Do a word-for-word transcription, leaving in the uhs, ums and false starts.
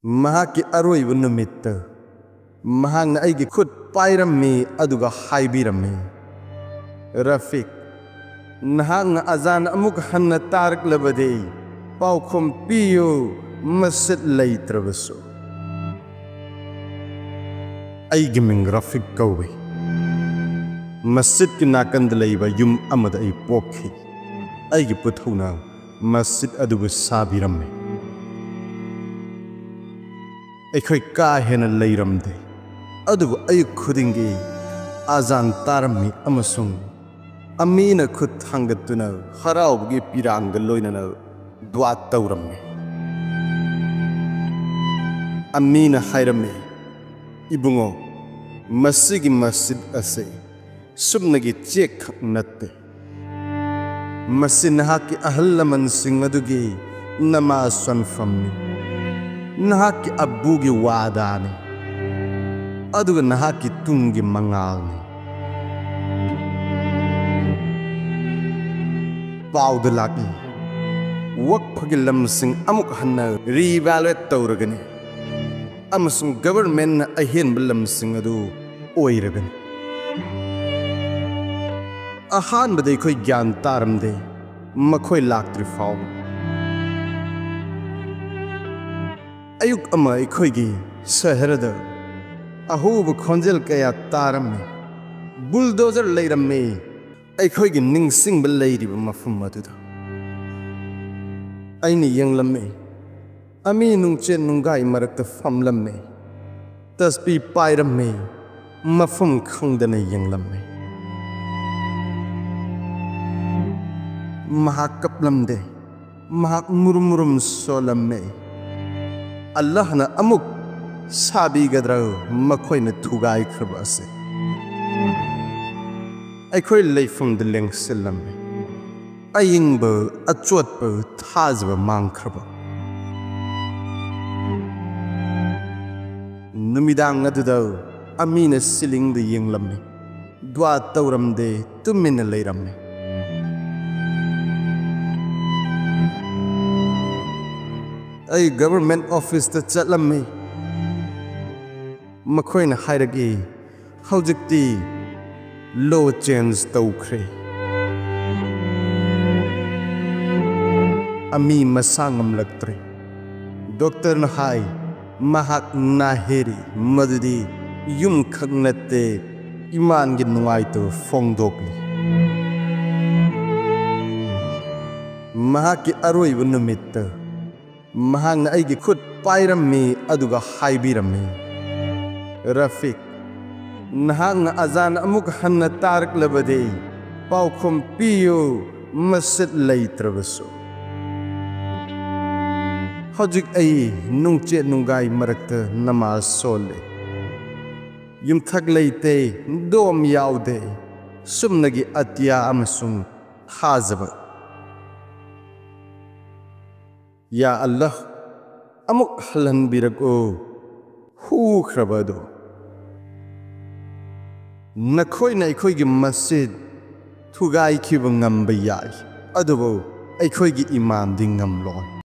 ꯃꯍꯥꯛꯀꯤ ꯑꯔꯣꯏꯕ ꯅꯨꯃꯤꯠꯇ ꯃꯍꯥꯛꯅ ꯑꯩꯒꯤ ꯈꯨꯠ ꯄꯥꯏꯔꯝꯃꯤ, ꯑꯗꯨꯒ ꯍꯥꯏꯕꯤꯔꯝꯃꯤ, "ꯔꯐꯤꯛ, ꯅꯍꯥꯛꯅ ꯑꯖꯥꯟ ꯑꯃꯨꯛ ꯍꯟꯅ ꯇꯥꯔꯛꯂꯕꯗꯤ ꯄꯥꯎꯈꯨꯝ ꯄꯤꯌꯨ, ꯃꯁꯖꯤꯗ ꯂꯩꯇ꯭ꯔꯕꯁꯨ꯫" ꯑꯩꯒꯤ ꯃꯤꯡ ꯔꯐꯤꯛ ꯀꯧꯏ꯫ ꯃꯁꯖꯤꯗꯀꯤ ꯅꯥꯀꯟꯗ ꯂꯩꯕ ꯌꯨꯝ ꯑꯃꯗ ꯑꯩ ꯄꯣꯛꯈꯤ꯫ ꯑꯩꯒꯤ ꯄꯨꯊꯧꯅ ꯃꯁꯖꯤꯗ ꯑꯗꯨꯕꯨ ꯁꯥꯕꯤꯔꯝꯃꯤ꯫ ꯑꯩꯈꯣꯏ ꯀꯥ ꯍꯦꯟꯅ ꯂꯩꯔꯝꯗꯦ, ꯑꯗꯨꯕꯨ ꯑꯌꯨꯛ ꯈꯨꯗꯤꯡꯒꯤ ꯑꯖꯥꯟ ꯇꯥꯔꯝꯃꯤ ꯑꯃꯁꯨꯡ ꯑꯃꯤꯅ ꯈꯨꯠ ꯊꯥꯡꯒꯠꯇꯨꯅ ꯍꯔꯥꯎꯕꯒꯤ ꯄꯤꯔꯥꯡꯒ ꯂꯣꯏꯅꯅ ꯗꯨꯋꯥ ꯇꯧꯔꯝꯃꯤ꯫ ꯑꯃꯤꯅ ꯍꯥꯏꯔꯝꯃꯤ, "ꯏꯕꯨꯡꯉꯣ, ꯃꯁꯤꯒꯤ ꯃꯁꯖꯤꯗ ꯑꯁꯤ ꯁꯨꯞꯅꯒꯤ ꯆꯦꯛꯈꯛ ꯅꯠꯇꯦ꯫ ꯃꯁꯤ ꯅꯍꯥꯛꯀꯤ ꯑꯍꯜ ꯂꯃꯟꯁꯤꯡ ꯑꯗꯨꯒꯤ ꯅꯃꯥꯖ ꯁꯣꯟꯐꯝꯅꯤ, ꯅꯍꯥꯛꯀꯤ ꯑꯕꯨꯒꯤ ꯋꯥꯗꯥꯅꯤ, ꯑꯗꯨꯒ ꯅꯍꯥꯛꯀꯤ ꯇꯨꯡꯒꯤ ꯃꯉꯥꯜꯅꯤ꯫" ꯄꯥꯎꯗ ꯂꯥꯛꯂꯤ, ꯋꯛꯐꯒꯤ ꯂꯝꯁꯤꯡ ꯑꯃꯨꯛ ꯍꯟꯅ ꯔꯤꯏꯚꯦꯂꯨꯑꯦꯠ ꯇꯧꯔꯒꯅꯤ ꯑꯃꯁꯨꯡ ꯒꯕꯔꯃꯦꯟꯅ ꯑꯍꯦꯟꯕ ꯂꯝꯁꯤꯡ ꯑꯗꯨ ꯑꯣꯏꯔꯒꯅꯤ꯫ ꯑꯍꯥꯟꯕꯗ ꯑꯩꯈꯣꯏ ꯒ꯭ꯌꯥꯟ ꯇꯥꯔꯝꯗꯦ, ꯃꯈꯣꯏ ꯂꯥꯛꯇ꯭ꯔꯤ ꯐꯥꯎꯕ꯫ ꯑꯌꯨꯛ ꯑꯃ ꯑꯩꯈꯣꯏꯒꯤ ꯁꯍꯔꯗ ꯑꯍꯧꯕ ꯈꯣꯟꯖꯦꯜ ꯀꯌꯥ ꯇꯥꯔꯝꯃꯤ꯫ ꯕꯨꯜꯗꯣꯖꯔ ꯂꯩꯔꯝꯃꯤ ꯑꯩꯈꯣꯏꯒꯤ ꯅꯤꯡꯁꯤꯡꯕ ꯂꯩꯔꯤꯕ ꯃꯐꯝ ꯑꯗꯨꯗ꯫ ꯑꯩꯅ ꯌꯦꯡꯂꯝꯃꯤ, ꯑꯃꯤ ꯅꯨꯡꯆꯦꯠ ꯅꯨꯡꯒꯥꯏ ꯃꯔꯛꯇ ꯐꯝꯂꯝꯃꯤ, ꯇꯁꯕꯤ ꯄꯥꯏꯔꯝꯃꯤ, ꯃꯐꯝ ꯈꯪꯗꯅ ꯌꯦꯡꯂꯝꯃꯤ꯫ ꯃꯍꯥꯛ ꯀꯞꯂꯝꯗꯦ, ꯃꯍꯥꯛ ꯃꯨꯔꯨꯝ ꯃꯨꯔꯨꯝ ꯁꯣꯜꯂꯝꯃꯤ꯫ ꯑꯜꯂꯥꯍꯅ ꯑꯃꯨꯛ ꯁꯥꯕꯤꯒꯗ꯭ꯔꯥ ꯃꯈꯣꯏꯅ ꯊꯨꯒꯥꯏꯈ꯭ꯔꯕ ꯑꯁꯤ? ꯑꯩꯈꯣꯏ ꯂꯩꯐꯝꯗ ꯂꯦꯡꯁꯤꯜꯂꯝꯃꯤ꯫ ꯑꯏꯪꯕ, ꯑꯆꯣꯠꯄ, ꯊꯥꯖꯕ ꯃꯥꯡꯈ꯭ꯔꯕ꯫ ꯅꯨꯃꯤꯗꯥꯡ ꯑꯗꯨꯗ ꯑꯃꯤꯅ ꯁꯤꯂꯤꯡꯗ ꯌꯦꯡꯂꯝꯃꯤ꯫ ꯗꯨꯋꯥ ꯇꯧꯔꯝꯗꯦ, ꯇꯨꯃꯤꯟꯅ ꯂꯩꯔꯝꯃꯤ꯫ ꯑꯩ ꯒꯚꯔꯟꯃꯦꯟꯠ ꯑꯣꯐꯤꯁꯇ ꯆꯠꯂꯝꯃꯤ꯫ ꯃꯈꯣꯏꯅ ꯍꯥꯏꯔꯛꯏ, "ꯍꯧꯖꯤꯛꯇꯤ ꯂꯣ ꯆꯦꯟꯖ ꯇꯧꯈ꯭ꯔꯦ꯫ ꯑꯃꯤ ꯃꯁꯥ ꯉꯝꯂꯛꯇ꯭ꯔꯦ꯫" ꯗꯣꯛꯇꯔꯅ ꯍꯥꯏ, "ꯃꯍꯥꯛ ꯅꯥꯍꯦꯔꯤ, ꯃꯗꯨꯗꯤ ꯌꯨꯝꯈꯛ ꯅꯠꯇꯦ, ꯏꯃꯥꯟꯒꯤ ꯅꯨꯡꯉꯥꯏꯇꯕ ꯐꯣꯡꯗꯣꯛꯂꯤ꯫" ꯃꯍꯥꯛꯀꯤ ꯑꯔꯣꯏꯕ ꯅꯨꯃꯤꯠꯇ ꯃꯍꯥꯛꯅ ꯑꯩꯒꯤ ꯈꯨꯠ ꯄꯥꯏꯔꯝꯃꯤ ꯑꯗꯨꯒ ꯍꯥꯏꯕꯤꯔꯝꯃꯤ, "ꯔꯐꯤꯛ, ꯅꯍꯥꯛꯅ ꯑꯖꯥꯟ ꯑꯃꯨꯛ ꯍꯟꯅ ꯇꯥꯔꯛꯂꯕꯗꯤ ꯄꯥꯎꯈꯨꯝ ꯄꯤꯌꯨ, ꯃꯁꯤꯠ ꯂꯩꯇ꯭ꯔꯕꯁꯨ꯫" ꯍꯧꯖꯤꯛ ꯑꯩ ꯅꯨꯡꯆꯦꯠ ꯅꯨꯡꯒꯥꯏ ꯃꯔꯛꯇ ꯅꯃꯥꯖ ꯁꯣꯜꯂꯤ꯫ ꯌꯨꯝꯊꯛ ꯂꯩꯇꯦ, ꯗꯣꯝ ꯌꯥꯎꯗꯦ, ꯁꯨꯞꯅꯒꯤ ꯑꯇꯤꯌꯥ ꯑꯃꯁꯨꯡ ꯊꯥꯖꯕ꯫ ꯌꯥ ꯑꯜꯂꯥꯍ, ꯑꯃꯨꯛ ꯍꯜꯍꯟꯕꯤꯔꯛꯎ ꯍꯨꯈ꯭ꯔꯕ ꯑꯗꯨ꯫ ꯅꯈꯣꯏꯅ ꯑꯩꯈꯣꯏꯒꯤ ꯃꯁꯖꯤꯗ ꯊꯨꯒꯥꯏꯈꯤꯕ ꯉꯝꯕ ꯌꯥꯏ, ꯑꯗꯨꯕꯨ ꯑꯩꯈꯣꯏꯒꯤ ꯏꯃꯥꯟꯗꯤ ꯉꯝꯂꯣꯏ꯫